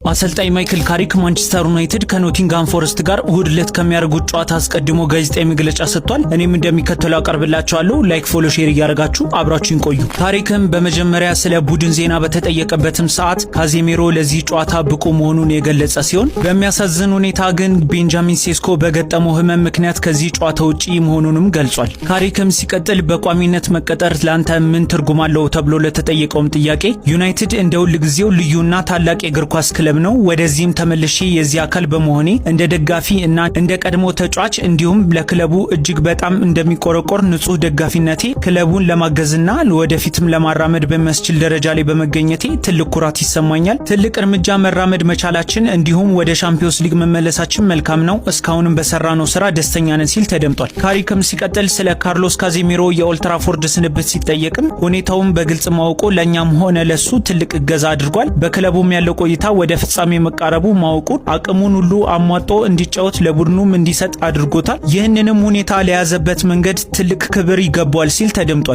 አሰልጣኝ ማይክል ካሪክ ማንቸስተር ዩናይትድ ከኖቲንግሃም ፎረስት ጋር እሁድ ዕለት ከሚያደርጉት ጨዋታ አስቀድሞ ጋዜጣዊ መግለጫ ሰጥቷል። እኔም እንደሚከተለው አቀርብላችኋለሁ። Like፣ follow፣ share እያደረጋችሁ አብራችሁን ቆዩ። ካሪክም በመጀመሪያ ስለ ቡድን ዜና በተጠየቀበትም ሰዓት ካዜሚሮ ለዚህ ጨዋታ ብቁ መሆኑን የገለጸ ሲሆን፣ በሚያሳዝን ሁኔታ ግን ቤንጃሚን ሴስኮ በገጠመው ህመም ምክንያት ከዚህ ጨዋታ ውጪ መሆኑንም ገልጿል። ካሪክም ሲቀጥል በቋሚነት መቀጠር ለአንተ ምን ትርጉም አለው ተብሎ ለተጠየቀውም ጥያቄ ዩናይትድ እንደ ሁል ጊዜው ልዩና ታላቅ የእግር ኳስ ክለብ ነው። ወደዚህም ተመልሼ የዚህ አካል በመሆኔ እንደ ደጋፊ እና እንደ ቀድሞ ተጫዋች እንዲሁም ለክለቡ እጅግ በጣም እንደሚቆረቆር ንጹህ ደጋፊነቴ ክለቡን ለማገዝና ወደፊትም ለማራመድ በሚያስችል ደረጃ ላይ በመገኘቴ ትልቅ ኩራት ይሰማኛል። ትልቅ እርምጃ መራመድ መቻላችን እንዲሁም ወደ ሻምፒዮንስ ሊግ መመለሳችን መልካም ነው። እስካሁንም በሰራነው ስራ ደስተኛ ነን ሲል ተደምጧል። ካሪክም ሲቀጥል ስለ ካርሎስ ካዜሚሮ የኦልትራፎርድ ስንብት ሲጠየቅም ሁኔታውን በግልጽ ማወቁ ለእኛም ሆነ ለሱ ትልቅ እገዛ አድርጓል። በክለቡም ያለው ቆይታ ወደ ፍጻሜ መቃረቡ ማወቁ አቅሙን ሁሉ አሟጦ እንዲጫወት ለቡድኑም እንዲሰጥ አድርጎታል። ይህንንም ሁኔታ ለያዘበት መንገድ ትልቅ ክብር ይገባዋል ሲል ተደምጧል።